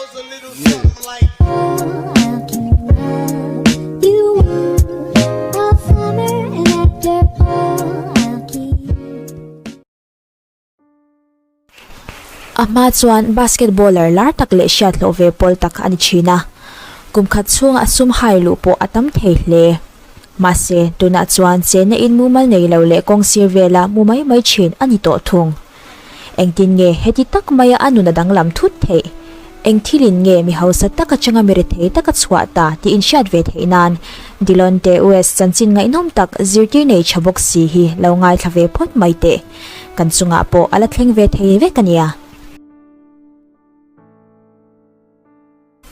A hma chuan basketballer lar tak leh hriat hlawh ve pawl tak a ni thin a, kum khat chhunga sum hai luh pawh a tam thei hle. Mahse, tunah chuan chenna in mumal nei lo leh kawng sir vela mu mai mai thin a ni tawh thung. Engtin nge heti tak maia a nun a danglam thut theih? Eng thilin nge mi hausa tak atanga mi rethei taka chhuah ta tih inhriat ve theih nan Delonte West chanchin ngaihnawm tak zirtir nei tha bawk si hi lo ngaithla ve phawt mai teh. Kan chungah pawh a la thleng ve thei vek a nia.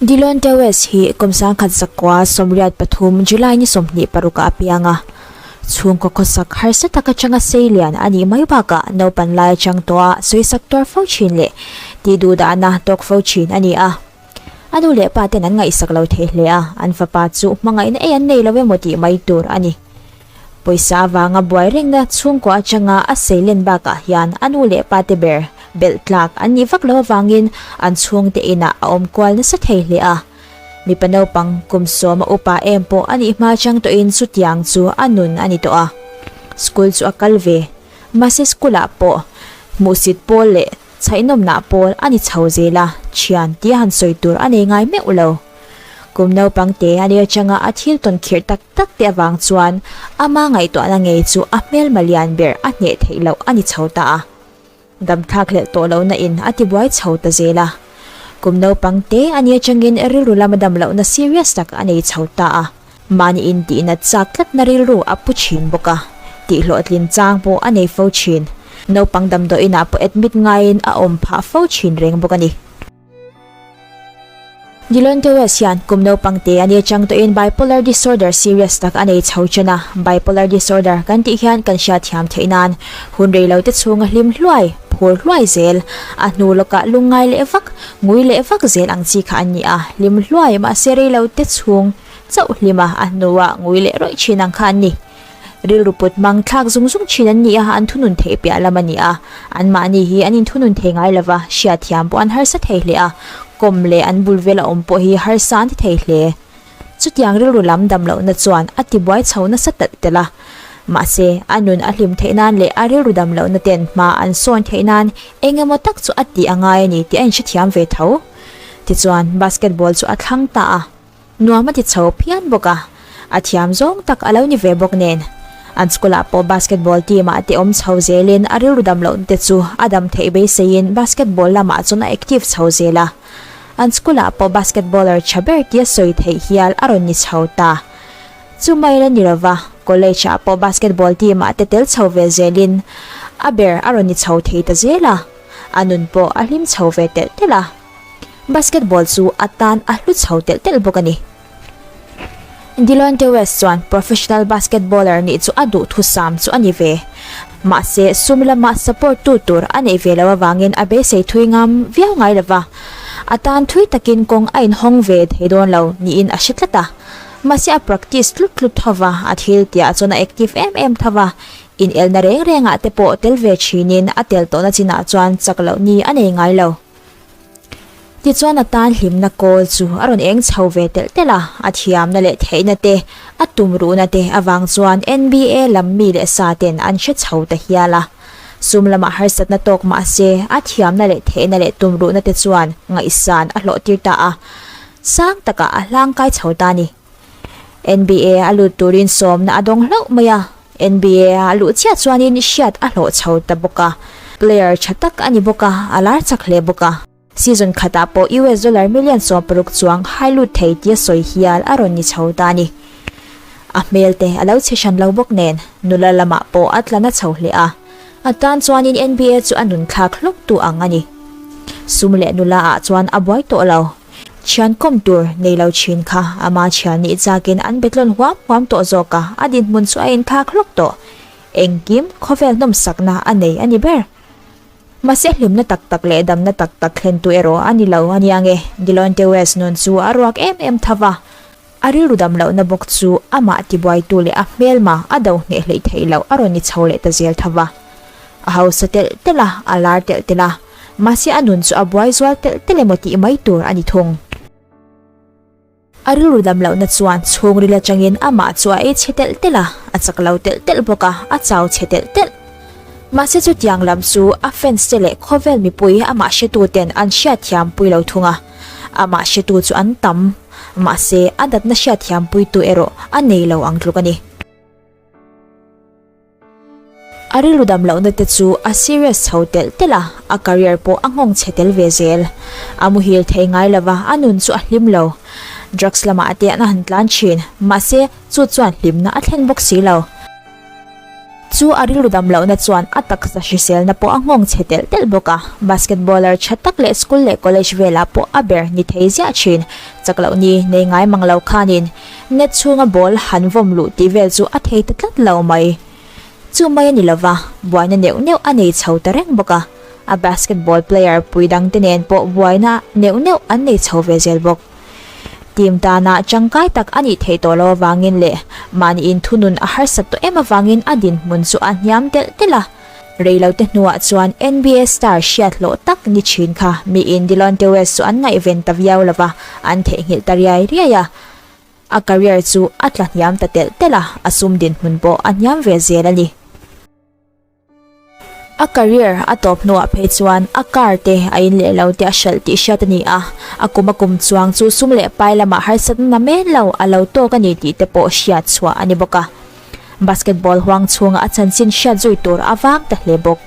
Delonte West hi kum sangkhat zakua 83 July ni 26 ah a piang a. Chhungkaw khawsak harsa tak atanga sei lian a nih mai bakah naupan lai atang tawh a sawisak tuar fo thin leh tih duhdahna tawk fo thin a ni a. A nu leh pa ten an ngaihsak lo thei hle a, an fapa chu hmangaihna ei an nei lo emaw tih mai tur a ni. Pawisa avanga buai rengna chhungkaw atanga a sei len bakah hian a nu leh pa te ber belh tlak an nih vak lo avangin an chhungte inah a awm kual nasa thei hle a. Mipa naupang kum sawma upa em pawh a nih hma chang tawhin chutiang chu a nun a ni tawh a. School chu a kal ve. Mahse school ah pawh hmuhsit pawl leh chhaihnawmnah pawl a ni chho zel a, thian tia han sawi tur a nei ngai meuh lo. Kum naupang te a nia changa a thil tawn khirh tak tak te avang chuan ama ngaihtuahna ngei chu a hmelma lian ber a hneh theih loh a ni chho ta a. Dam thlak hlelh tawh lohna in a tibuai chho ta zel a. Kum naupang te a nia changin rilru lama dam lohna serious tak a nei chho ta a. Mahni in tihna chak tlatna rilru a pu thin bawk a, tihhlawhtlin chang pawh a nei fo thin. Naupang damdawiinah pawh admit ngaiin a awm phah fo thin reng bawk a ni. Delonte West hian kum naupang te a nia chang tawhin bipolar disorder serious tak a nei chho chen a, bipolar disorder kan tih hian kan hriatthiam theih nan hun rei lo te chhunga hlim hluai, phur hluai zel, a hnu lawkah lungngai leh vak, ngui leh vak zel ang chi kha an ni a, hlim hluai mahse rei lo te chhung chauh hlim a, a hnuah ngui leh rawih thin ang kha an ni. Rilru put mang thlak zung zung thin an ni a, an thunun theih piah lam a ni a. Anmahni hi an inthunun thei ngai lova, hriatthiam pawh an harsa thei hle a, kawm leh an bul vela awm pawh hi harsa an ti thei hle. Chutiang rilru lam dam lohna chuan a tibuai chho nasa talh telh a. Mahse, a nun a hlim theih nan leh a rilru dam lohna ten hma an sawn theih nan eng emaw tak chu a tih a ngai a ni tih a inhrethiam ve tho. Tichuan, basketball chu a thlang ta a. Nuam a ti chho phian bawk a, a thiam zawng tak a lo ni ve bawk nen. An school ah pawh basketball team ah te awm chho zelin a rilru dam loh te chu a dam theih beiseiin basketball lamah chuan a active chho zel a. An school ah pawh basketballer tha ber tia sawi theih hial a rawn ni chho ta. Chu mai la ni lova, college ah pawh basketball team ah te tel chho ve zelin a ber a rawn ni chho thei ta zel a, a nun pawh a hlim chho ve telh telh a. Basketball chu a tan a hlu chho telh telh bawk a ni. Delonte West chuan professional basketballer nih chu a duh thusam chu a ni ve. Mahse, sum lama support tu tur a neih ve loh avangin a beisei thui ngam viau ngai lova. A tan thui takin kawng a inhawng ve thei dawn lo niin a hre tlat a. Mahse a practice tlut tlut tho va, a thil tihah chuan a active em em tho va. Inelna reng rengah te pawh tel ve thinin a tel tawhna chinah chuan chak loh ni a nei ngai lo. Tichuan a tan hlimna kawl chu a rawn eng chho ve telh telh a, a thiamna leh theihna te, a tumruhna te avang chuan NBA lam mi leh sa ten an hre chho ta hial a. Sum lamah harsatna tawk mah se, a thiamna leh theihna leh tumruhna te chuan ngaihsan a hlawh tir ta a, sang takah a hlangkai chho ta a ni. NBA a lut turin sawmna a dawng hlauh mai a, NBA a luh chiah chuanin hriat a hlawh chho ta bawk a, player tha tak a ni bawk a, a lar chak hle bawk a. Season khatah pawh US dollar million 60 chuang hai lut thei tia sawi hial a rawn ni chho ta a ni. A hmel te a lo chhe hran lo bawk nen, nula lamah pawh a tla na chho hle a, a tan chuanin NBA chu a nun thlak hlawk tu ang a ni. Sum leh nula ah chuan a buai tawh lo. Thian kawm tur nei lo thin kha ama thian nih chakin an betlawn huam huam tawh zawk a, a dinhmun chu a inthlak hlawk tawh. Engkim khawvel hnawmsakna a nei a ni ber. Mahse hlimna tak tak leh damna tak tak thlentu erawh a ni lo a nia nge, Delonte West nun chu a ruak em em tho va, a rilru dam lohna bawk chu amah tibuaitu leh a hmelma a do hneh hleih theih loh a rawn ni chho leh ta zel tho va. A hausa telh telh a, a lar telh telh a. Mahse a nun chu a buai zual telh telh emaw tih mai tur a ni thung. A rilru dam lohna chuan chhungril atangin amah chu a ei chhe telh telh a, a chak lo telh telh bawk a, a chau chhe telh telh. Mahse chutiang lam chu a fans te leh khawvel mipui amah hretu ten an hriatthiam pui lo thung a, amah hretu chu an tam, mahse a natna hriatthiam puitu erawh a nei lo ang tluk a ni. A rilru dam lohna te chu a serious chho telh telh a, a career pawh a nghawng chhe tel ve zel. A muhil thei ngai lova, a nun chu a hlim lo. Drugs lamah te an han tlan thin, mahse chu chuan hlimna a thlen bawk si lo. Chu a rilru dam lohna chuan a taksa hriselna pawh a nghawng chhe telh telh bawk a, basketballer tha tak leh school leh college velah pawh a ber ni thei ziah thin. Chak loh ni nei ngai mang lo khanin Net chhunga ball han vawm luh tih vel chu a thei ta tlat lo mai. Chu mai a ni lova, buaina neuh neuh a nei chho ta reng bawk a. A basketball player pui dangte nen pawh buaina neuh neuh an nei chho ve zel bawk. Team tana tangkai tak a nih theih tawh lo avangin leh mahni inthunun a harsat tawh em avangin a dinhmun chu a hniam telh telh a. Reilote hnuah chuan NBA star hriat hlawh tak ni thin kha miin Delonte West chu an ngaihven ta viau lova, an theihnghilh ta riai riai a. A career chu a tla hniam ta telh telh a, a sum dinhmun pawh a hniam ve zel a ni. A career a tawp hnuah phei chuan a car te a in leh lo te a hralh tih hriat a ni a, a kum a kum chuang chu sum leh pai lamah harsatna na men lo a lo tawk a ni tih te pawh hriat chhuah a ni bawk a. Basketball huang chhunga a chanchin hriat zui tur a vang ta hle bawk.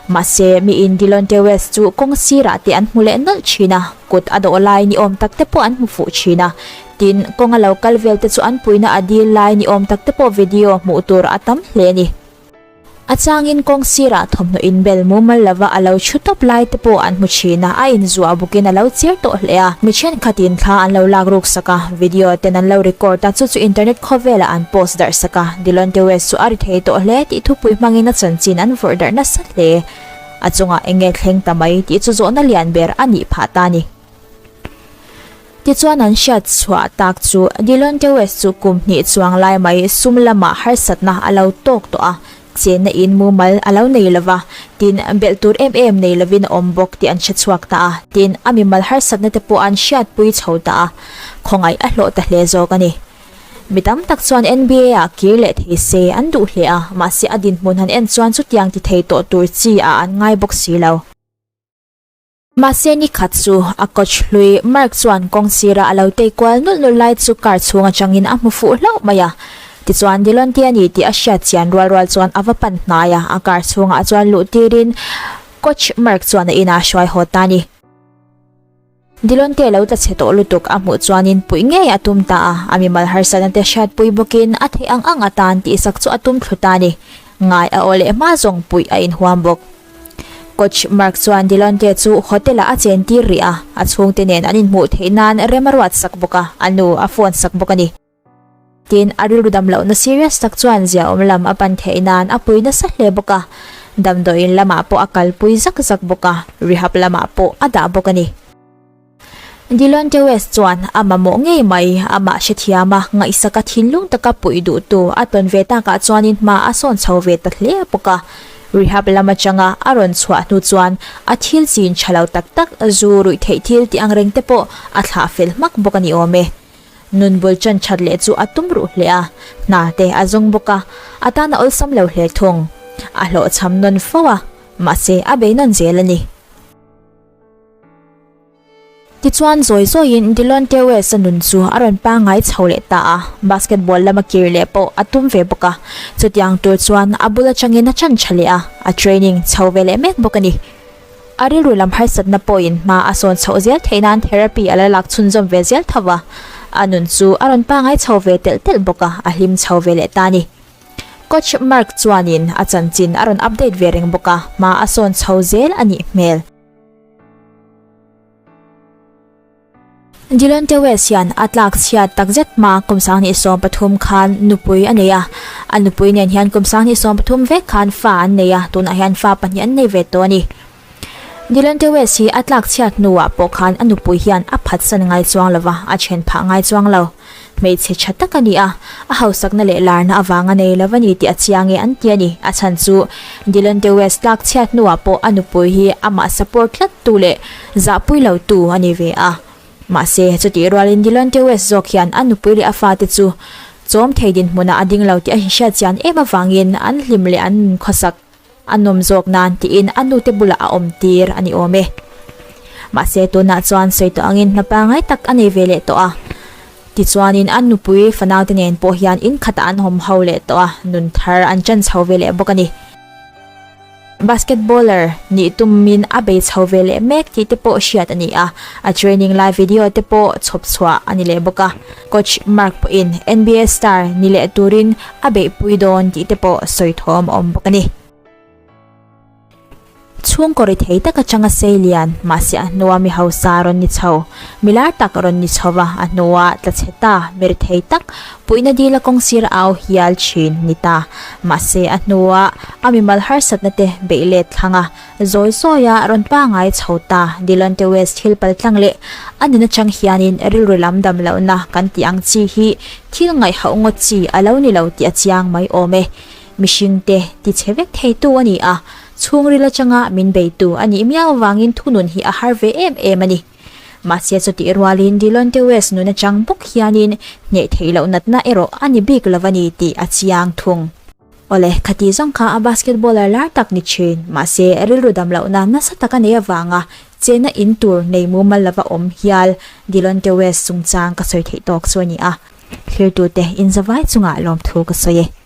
Mahse, miin Delonte West chu kawng sirah te an hmu leh nawlh thin a, kut a dawh lai ni awm tak te pawh an hmu fuh thin a. Tin, kawnga lo kal vel te chu an puihna a dil lai ni awm tak te pawh video hmuh tur a tam hle a ni. A changin kawng sirah thawmhnaw inbel mumal lova a lo chhu tawp lai te pawh an hmu thin a, a inzuah bukin a lo chir tawh hle a. Mi thenkhatin thla an lo lak ruk sak a, video ten an lo record a, chu chu internet khawvelah an post darh sak a. Delonte West chu a ri thei tawh hle tih thupui hmangin a chanchin an vawrh darh nasa hle. A chungah eng nge thleng ta mai tih chu zawhna lian ber a nih phah ta a ni. Tichuan an hriat chhuah tak chu Delonte West chu kum hnih chuang lai mai sum lamah harsatna a lo tawk tawh a, chenna in mumal a lo nei lova, tin belh tur em em nei lovin a awm bawk tih an hre chhuak ta a, tin a mimal harsatna te pawh an hriatpui chho ta a, khawngaih a hlawh ta hle zawk a ni. Mi tam tak chuan NBA ah kir leh thei se an duh hle a, mahse a dinhmun han en chuan chutiang ti thei tawh tur chi ah an ngai bawk si lo. Mahse ni khat chu a coach hlui Mark chuan kawng sira a lo tei kual nulh nulh lai chu car chhung atangin a hmu fuh hlauh mai a. Tichuan Delonte a ni tih a hriat chian rual rual chuan a va pan hnai a, a car chhungah chuan luh tirin coach Mark chuan a inah a hruai haw ta a ni. Delonte lo tla chhe tawh lutuk a hmuh chuanin puih ngei a tum ta a, a mimal harsatna te hriatpui bawkin a theih ang ang atan tihsak chu a tum thlu ta a ni. Ngai a aw leh hma zawng puih a inhuam bawk. Coach Mark chuan Delonte chu hotel-ah a chen tir rih a, a chhungte nen an inhmuh theih nan rem a ruat sak bawk a, a nu a phone sak bawk a ni. Tin, a rilru dam lohna serious tak chuan ziaawm lam a pan theih nan a pui nasa hle bawk a, damdawiin lamah pawh a kalpui zak zak bawk a, rehab lamah pawh a dah bawk a ni. Delonte West chuan a mamawh ngei mai, amah hrethiam a, ngaihsaka thinlung taka puih duhtu a tawn ve takah chuanin hma a sawn chho ve ta hle bawk a. Rehab lam atanga a rawn chhuah hnu chuan a thil chin tha lo tak tak zu ruih theih thil tih ang reng te pawh a thlah fel hmak bawk a ni awm e. Nun bul chan that leh chu a tum ruh hle a, hna te a zawng bawk a, a tan a awlsam lo hle thung. A hlawhchham nawn fo a, mahse a bei nawn zel a ni. Tichuan zawi zawiin Delonte West-a nun chu a rawn pangngai chho leh ta a, basketball lama kir leh pawh a tum ve bawk a. Chutiang tur chuan a bul atangin a chan tha leh a, a training chho ve leh mek bawk a ni. A rilru lam harsatna pawhin hma a sawn chhoh zel theih nan therapy a la lak chhunzawm ve zel tho va, a nun chu a rawn pangngai chho ve telh telh bawk a, a hlim chho ve leh ta a ni. Coach Mark chuanin a chanchin a rawn update ve reng bawk a, hma a sawn chho zel a nih hmel. Delonte West hian a tlak chhiat takzet hma kum 2013 khan nupui a nei a, a nupui nen hian kum 2013 vek khan fa an nei a, tunah hian fa pahnih an nei ve tawh a ni. Delonte West hi a tlak chhiat hnuah pawh khan a nupui hian a phatsan ngai chuang lo va, a then phah ngai chuang lo. Hmeichhe tha tak a ni a, a hausakna leh larna avanga nei lo a ni tih a chiang e an ti a ni. A chhan chu Delonte West tlak chhiat hnuah pawh a nupui hi amah support tlat tu leh zahpui lo tu a ni ve a. Mahse, chutih rualin Delonte West zawk hian a nupui leh a fate chu chawm thei dinhmunah a ding lo tih a inhriat chian em avangin an hlim leh an nunkhawsak A nawm zawk nan tiin a nute bulah a awm tir a ni awm e. Mahse tunah chuan sawi tawh angin hna pangngai tak a nei ve leh tawh a. Tichuanin a nupui fanaute nen pawh hian in khatah an awm ho leh tawh a, nun thar an chan chho ve leh bawk a ni. Basketballer nih tumin a bei chho ve leh mek tih te pawh hriat a ni a, a training lai video te pawh chhawp chhuah a ni leh bawk a. Coach Mark pawhin NBA star ni leh turin a beihpui dawn tih te pawh sawi thawm a awm bawk a ni. Chhungkaw ri thei tak atanga sei lian, mahse a hnua mi hausa rawn ni chho, mi lar tak rawn ni chho va, a hnua tla chhe ta, mi ri thei tak, puihna dila kawng sir a au hial thin ni ta. Mahse a hnua a mimal harsatna te beih let thlang a, Zawi zawia rawn pangai chho ta Delonte West thil pal tlang leh a nun atang hianin rilru lam dam lohna kan tih ang chi hi thil ngaihhauh ngawt chi a lo ni lo tih a chiang mai awm e. Mihringte ti chhe vek theitu a ni a, chhungril atanga min beitu a nih miau avangin thunun hi a har ve em em a ni. Mahse chutih rualin Delonte West nun atang bawk hianin hneh theih loh natna erawh a ni bik lo a ni tih a chiang thung. Awle, khati zawng kha a basketballer lar tak ni thin, mahse rilru dam lohna nasa tak a nei avanga chenna in tur nei mumal lova awm hial Delonte West chungchang ka sawi theih tawk chu a ni a, thlirtute inzavai chungah lawmthu ka sawi e.